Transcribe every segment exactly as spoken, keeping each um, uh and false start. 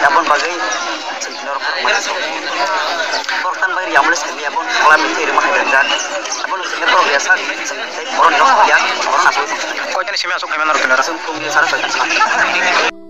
Aboni bagwi chwng norok borok tan bai riyamle simi abon khala mi thwi rima hai jak. Abon simi borok ya sak chwng tei boron nok ya boron asoi. Koitani simi asok hai manor pinara. Chwng tungni sara soi.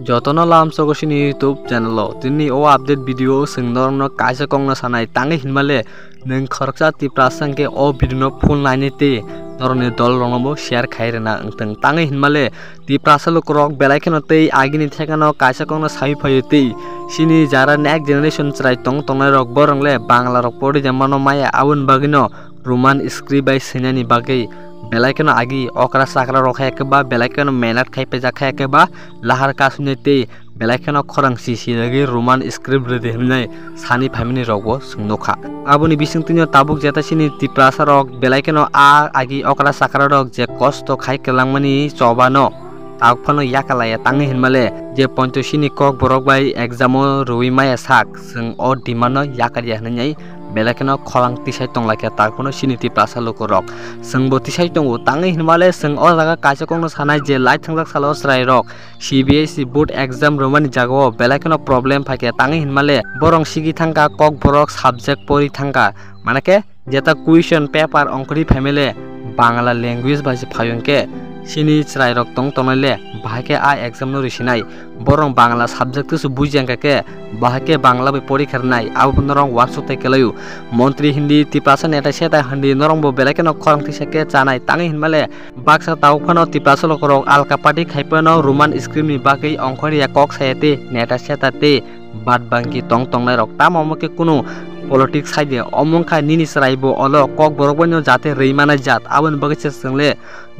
Jotono lamsogo sini YouTube channel o tini o update video o chwng norokno kaisa kokno sanai tangwi hinmale nwng khoroksa Tiprasa hwnkhe o video no full nainwi tei norokni dol rokno bo share khai rwna wngthwng tangwi hinmale Tiprasa lukurok belai kheno tei agini thekano kaisa kokno sawi phaio tei chini jara next generation chwrai tong tongnai rok borok le Bangla rok pori de mano maya aboni bagwino Roman script bai swinani bagwi belai kheno agi okra chakra rok hai khe ba belai kheno mehnat khai pejak hai khe ba lahar kasuni tei belai kheno khorang si si rwgwi Roman script rwdi hwnwi sani phaimani rokbo chwng nukha. Aboni bisingtwino tabuk jeta chini Tiprasa rok belai kheno a agi okra chakra rok je kosto khai kwlangmani chobano tabuk phano yakalaya tangwi hinmale je pointo chini kok borok bai exam o rwui maya sak chwng o demand no yakarya hwnwi belai kheno khorang tisai tonglaikha tabuk phano chini Tiprasa lukurok chwngbo tisai tongo tangwi hinmale chwng o jaga kaisa kokno sanai je lai thangjak salo chwrai rok C B S E board exam rwmani jagao belai kheno problem phaikha tangwi hinmale borong sigi thangkha kokborok subject pori thangkha manakhe jeta question paper ongkhorwi phaimale Bangla language bai se phayungkhe chini chwrairok tong tongnai le bahai khe a exam no risinai borong Bangla subject se buji angkha khe bahai khe Bangla bai porikha rwnai abo norong wansuk tai kwlaio montri hindi Tiprasa neta seta hindi norong bo belai kheno khorang tisa khe chanai tangwi hinmale Baksa tabuk phano Tiprasa lukurok alka party khai phano Roman script ni bagwi ongkhorya kok saya tei neta seta tei bad bangki tong tongnai rok tamo omo khe kunu politics khai de omo wngkha nini chwrai bo olo kok borok bai no jate rwi manai jat aboni bagwi se chwng le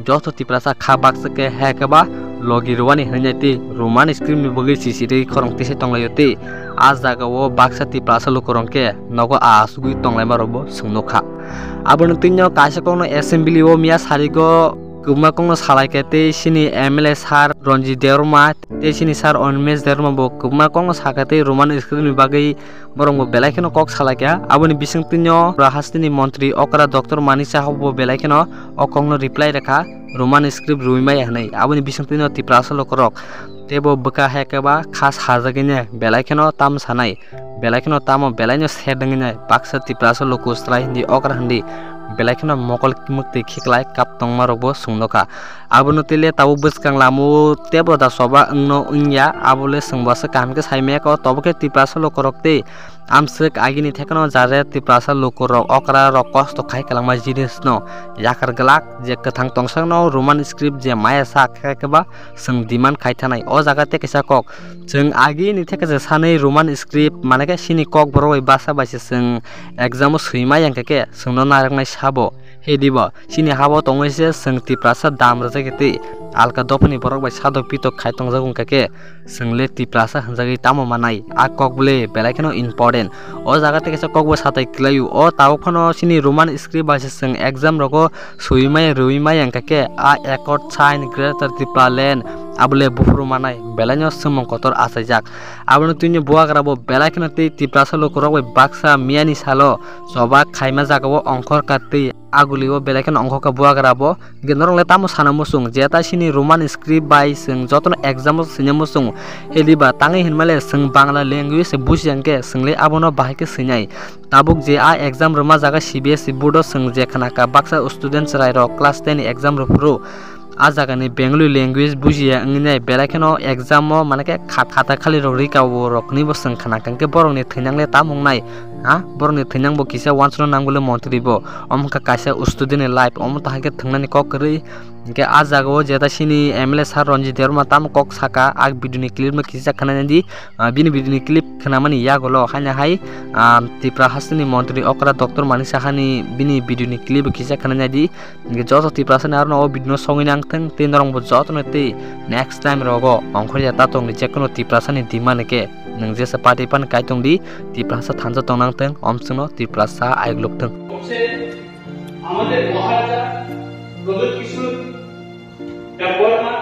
joto Tiprasa kha baksa khe hai khe ba logi rwani hinwi tei Roman script ni bagwi sisi tei khorang tisa tonglaio tei a jaga o baksa Tiprasa lukurok khe nogo a asugwi tonglaima rok bo chwng nukha. Aboni twino kaisa kokno assembly o miya sarigo kwbangma kokno salaikha tei chini M L A sir Ranjit Debbarma tei chini sir Animesh Debbarma bo kwbangma kokno sakha tei Roman script ni bagwi borok bo belai kheno kok salaikha. Aboni bisingtwino hasteni montri okra Doctor Manik Saha bo belai kheno o kokno reply rwkha Roman script rwui maya hwnwi. Aboni bisingtwino Tiprasa lukurok teibo bwkha hai khe ba kha sajagwini belai kheno tam sanai. Belai kheno tamo belaino ser dengwi nai baksa Tiprasa luku chwrai hindi okra hindi belai kheno mokol kimuk twi khiklai kap tongma rokbo chwng nukha. Abono twi le tabuk bwskang lama o tebo da choba wngno wngya abo le chwng bo se kaham khe sai maya kho tobo khe Tiprasa lukurok tei amswk agini thekheno jare Tiprasa lukurok okra rok kosto khai kwlangma jinis no yakar glak je kwthang tongsakno Roman script je maya sa khe khe ba chwng demand khai thanai o jaga tei kaisa kok. Chwng agi ni theke je sanwi Roman script, mane khe chini kok borok bai basa bai se chwng exam o swi ma yang khe, khe chwngno narwknai sabo. He dibo, chini habo tongwi se chwng Tiprasa dam rwjak tei alka dophani borok bai sadok pitok khai tongjak wng kha khe, chwng le Tiprasa hwnjagwi tamo manai? A kok ble belai kheno important. O jaga tei kaisa kok bo satai kwlaio. O tabuk phano chini Roman script bai se chwng exam rogo swi maya rwi maya wngkha khe a accord sign Greater Tipraland abole buphuru manai belaino swngmung kotor achaijak. Aboni twino buagra bo belai kheno tei Tiprasa lukurok bai baksa miyani salo choba khaima jagao ongkhorkha tei agulio belai kheno ongkhorkha buagra bo. Hwnkhe norok le tamo sana muchung je ta chini Roman script bai chwng jotono exam o swina muchung, heliba tangwi hinmale chwng Bangla language se bujiya hwnkhe chwng le abono bahai khe swinai. Tabuk je a exam rwma jaga C B S E board o chwng je khna kha baksa student chwrai rok class ten ni exam rw phuru a jaga ni Bengali language bujiya wngwi nai belai kheno exam o mane khe khat khata khali rok rika bo rok ni bo chwng khna kha hwnkhe borok ni thwinang le tamo wngnai ha borok ni thwinang bo kisa uansukna nang bole montri bo omo wngkha kaisa student ni life omo tahai khe thwngnani kok kwrwi hwnkhe a jaga o jeta chini M L A sir Ranjit Debbarma tamo kok saka a video ni clip no kisa khna nai di. Ah, bini video ni clip khnamani yagulo haino hai, ah, Tripura hasteni montri okra Doctor Manik Sahani bini video ni clip kisa khna nai di. Hwnkhe joto Tiprasani arono o video no sogwi nang thung tei norokbo jotono tei next time rogo ongkhorya ta tongni jekono Tiprasani demand khe nwng jesa party pan kai tong di, Tiprasa thansa tong nang thung, omsongno Tiprasa aiglok thung. আমাদের মহারাজা প্রদ্যোৎ কিশোর দেববর্মা,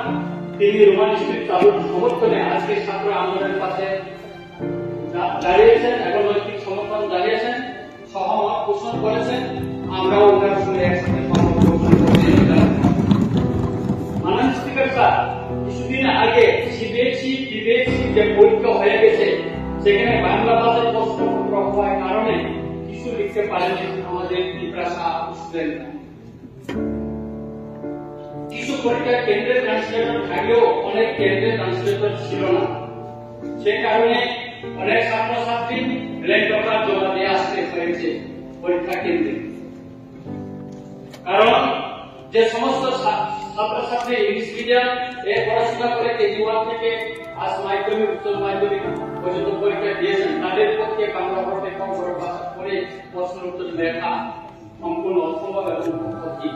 তিনি Roman script চালুর সমর্থনে আজকে ছাত্র আন্দোলনের পাশে দা-, দাঁড়িয়েছেন এবং নৈতিক সমর্থন জানিয়েছেন, সহমত পোষণ করেছেন। আমরাও ওনার সঙ্গে একসাথে সহমত পোষণ করছি। মাননীয় স্পিকার স্যার, কিছুদিন আগে সিবিএসই, টিবিএসই যে পরীক্ষা হয়ে গেছে, সেখানে বাংলা ভাষায় প্রশ্নপত্র হওয়ার কারণে কিছু লিখতে পারেনি আমাদের তিপ্রাসা স্টুডেন্টরা। কিছু পরীক্ষা কেন্দ্রে ট্রান্সলেটর থাকলেও অনেক কেন্দ্রে ট্রান্সলেটর ছিল না। সে কারণে অনেক ছাত্রছাত্রী ব্ল্যাংক পেপার জমা দিয়ে আসতে হয়েছে পরীক্ষা কেন্দ্রে। কারণ যে সমস্ত ছা-, ছাত্রছাত্রী ইংলিশ মিডিয়াম এ পড়াশোনা করে কেজি ওয়ান থেকে আজ মাধ্যমিক, উচ্চ মাধ্যমিক পর্যন্ত পরীক্ষা দিয়েছেন, তাদের পক্ষে বাংলা হরফে কম বড় ভাষা করে প্রশ্ন উত্তর লেখা সম্পূর্ণ অসম্ভব এবং কঠিন।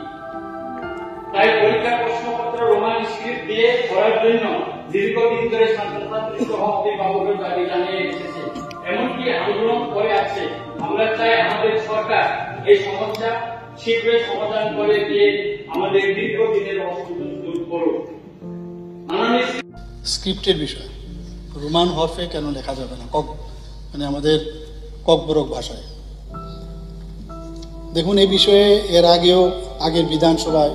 তাই পরীক্ষার প্রশ্নপত্র রোমান স্ক্রিপ্ট দিয়ে করার জন্য দীর্ঘদিন ধরে ছাত্রছাত্রী সহ অভিভাবকের দাবি জানিয়ে এসেছে, এমনকি আন্দোলন করে আছে। আমরা চাই আমাদের সরকার এই সমস্যা শীঘ্রই সমাধান করে দিয়ে আমাদের দীর্ঘদিনের অসন্তোষ দূর করুক। মাননীয় স্ক্রিপ্টের বিষয়, রোমান হরফে কেন লেখা যাবে না কক, মানে আমাদের ককবরক ভাষায়? দেখুন, এই বিষয়ে এর আগেও, আগের বিধানসভায়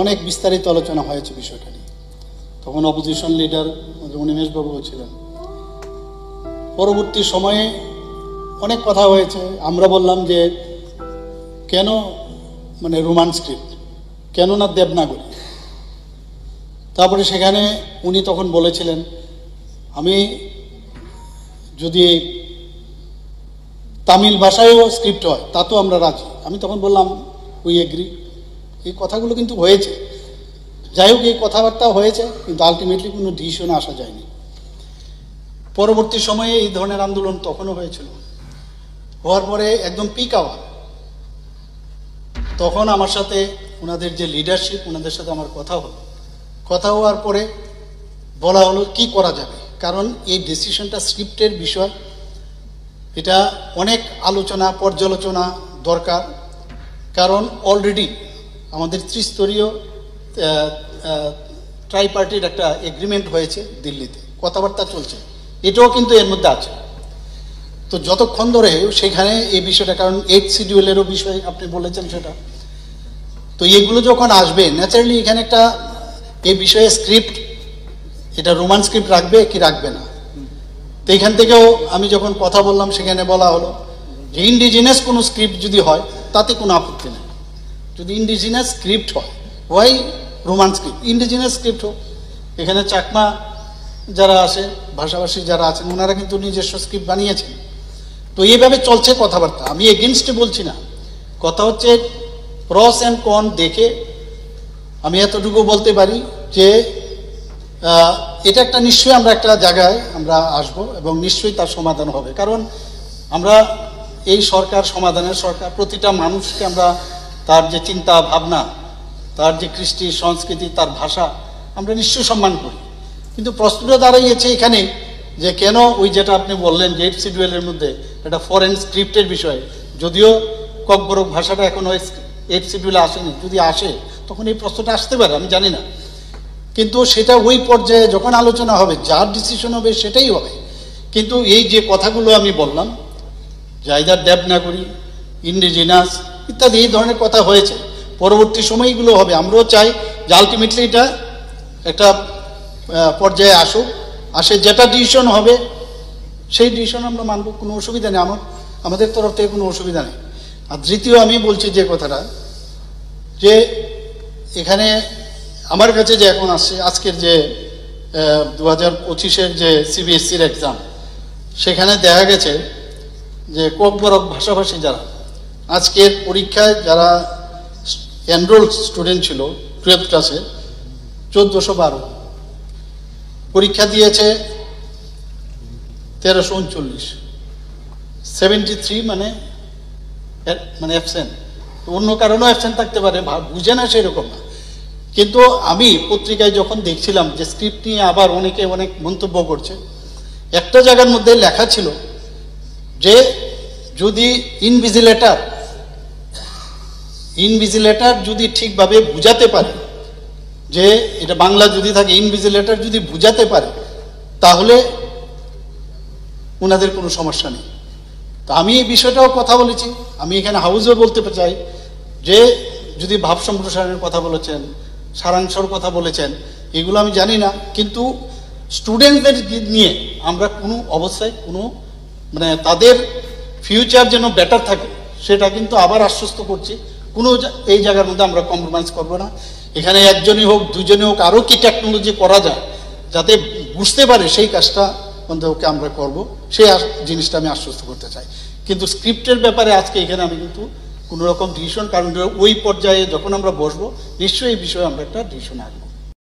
অনেক বিস্তারিত আলোচনা হয়েছে বিষয়টা নিয়ে। তখন অপোজিশন লিডার অনিমেষ বাবুও ছিলেন। পরবর্তী সময়ে অনেক কথা হয়েছে। আমরা বললাম যে কেন, মানে, রোমান স্ক্রিপ্ট, কেন না দেবনাগরী? তারপরে সেখানে উনি তখন বলেছিলেন, আমি যদি তামিল ভাষায়ও স্ক্রিপ্ট হয়, তাতেও আমরা রাজি। আমি তখন বললাম, উই এগ্রি। এই কথাগুলো কিন্তু হয়েছে। যাই হোক, এই কথাবার্তা হয়েছে, কিন্তু আলটিমেটলি কোনো ডিসিশনে আসা যায়নি। পরবর্তী সময়ে এই ধরনের আন্দোলন তখনও হয়েছিল। হওয়ার পরে একদম পিক আওয়ার, তখন আমার সাথে ওনাদের যে লিডারশিপ, ওনাদের সাথে আমার কথা হলো। কথা হওয়ার পরে বলা হলো কি করা যাবে, কারণ এই ডিসিশনটা স্ক্রিপ্টের বিষয়, এটা অনেক আলোচনা পর্যালোচনা দরকার। কারণ অলরেডি আমাদের ত্রিস্তরীয় ট্রাইপার্টির একটা এগ্রিমেন্ট হয়েছে দিল্লিতে, কথাবার্তা চলছে, এটাও কিন্তু এর মধ্যে আছে। তো যতক্ষণ ধরে সেখানে এই বিষয়টা, কারণ এইট শিডিউলেরও বিষয় আপনি বলেছেন সেটা, তো এগুলো যখন আসবে ন্যাচারালি এখানে একটা এই বিষয়ে স্ক্রিপ্ট, এটা রোমান স্ক্রিপ্ট রাখবে কি রাখবে না। তো এখান থেকেও আমি যখন কথা বললাম, সেখানে বলা হলো যে ইন্ডিজিনাস কোনো স্ক্রিপ্ট যদি হয়, তাতে কোনো আপত্তি নেই। যদি ইন্ডিজিনাস স্ক্রিপ্ট হয়, why Roman script, indigenous script হোক। এখানে চাকমা যারা আছে, ভাষাভাষী যারা আছেন, ওনারা কিন্তু নিজস্ব স্ক্রিপ্ট বানিয়েছেন। তো এইভাবে চলছে কথাবার্তা। আমি এগেনস্টে বলছি না, কথা হচ্ছে প্রস অ্যান্ড কন দেখে আমি এতটুকু বলতে পারি যে আহ, এটা একটা নিশ্চয়ই আমরা একটা জায়গায় আমরা আসব এবং নিশ্চয়ই তার সমাধান হবে। কারণ আমরা এই সরকার সমাধানের সরকার, প্রতিটা মানুষকে আমরা তার যে চিন্তা ভাবনা, তার যে কৃষ্টি সংস্কৃতি, তার ভাষা, আমরা নিশ্চয়ই সম্মান করি। কিন্তু প্রশ্নটা দাঁড়াইয়েছে এখানে যে কেন ওই যেটা আপনি বললেন যে এইট শিডিউলের মধ্যে একটা ফরেন স্ক্রিপ্টের বিষয়ে, যদিও ককবরক ভাষাটা এখনো এইট শিডিউলে আসেনি, যদি আসে তখন এই প্রশ্নটা আসতে পারে, আমি জানি না। কিন্তু সেটা ওই পর্যায়ে যখন আলোচনা হবে, যার ডিসিশন হবে সেটাই হবে। কিন্তু এই যে কথাগুলো আমি বললাম, যে আইদার দেবনাগরী, ইন্ডিজিনাস ইত্যাদি এই ধরনের কথা হয়েছে, পরবর্তী সময়গুলো হবে। আমরাও চাই যে আলটিমেটলি এটা একটা আহ, পর্যায়ে আসুক, আসে যেটা ডিসিশন হবে সেই ডিসিশন আমরা মানবো, কোনো অসুবিধা নেই। আমার, আমাদের তরফ থেকে কোনো অসুবিধা নেই। আর দ্বিতীয় আমি বলছি যে কথাটা, যে এখানে আমার কাছে যে এখন আসছে আজকের যে দু হাজার পঁচিশের যে সিবিএসসির এক্সাম, সেখানে দেখা গেছে যে ককবরক ভাষাভাষী যারা আজকের পরীক্ষায় যারা এনরোল স্টুডেন্ট ছিল টুয়েলভ ক্লাসে, চোদ্দোশো বারো, পরীক্ষা দিয়েছে তেরোশো উনচল্লিশ, সেভেন্টি থ্রি মানে মানে অ্যাবসেন্ট। অন্য কারণেও অ্যাবসেন্ট থাকতে পারে, বুঝে না সেরকম না। কিন্তু আমি পত্রিকায় যখন দেখছিলাম যে স্ক্রিপ্ট নিয়ে আবার অনেকে অনেক মন্তব্য করছে, একটা জায়গার মধ্যে লেখা ছিল যে যদি ইনভিজিলেটর ইনভিজিলেটর যদি ঠিকভাবে বুঝাতে পারে যে এটা বাংলা যদি থাকে, ইনভিজিলেটর যদি বুঝাতে পারে, তাহলে ওনাদের কোনো সমস্যা নেই। তো আমি এই বিষয়টাও কথা বলেছি, আমি এখানে হাউসেও বলতে চাই যে যদি ভাব সম্প্রসারণের কথা বলেছেন, সারাংশর কথা বলেছেন, এগুলো আমি জানি না, কিন্তু স্টুডেন্টদের নিয়ে আমরা কোনো অবস্থায় কোনো, মানে, তাদের ফিউচার যেন বেটার থাকে, সেটা কিন্তু আবার আশ্বস্ত করছি। কোনো জা- এই জায়গার মধ্যে আমরা কম্প্রোমাইজ করব না। এখানে একজনই হোক, দুজনই হোক, আরও কি টেকনোলজি করা যায় যাতে বুঝতে পারে, সেই কাজটা অন্তত আমরা করব। সেই আশ- জিনিসটা আমি আশ্বস্ত করতে চাই। কিন্তু স্ক্রিপ্টের ব্যাপারে আজকে এখানে আমি কিন্তু কোনো রকম ডিসিশন, কারণ ওই পর্যায়ে যখন আমরা বসবো, নিশ্চয়ই এই বিষয়ে আমরা একটা ডিসিশন আসবো।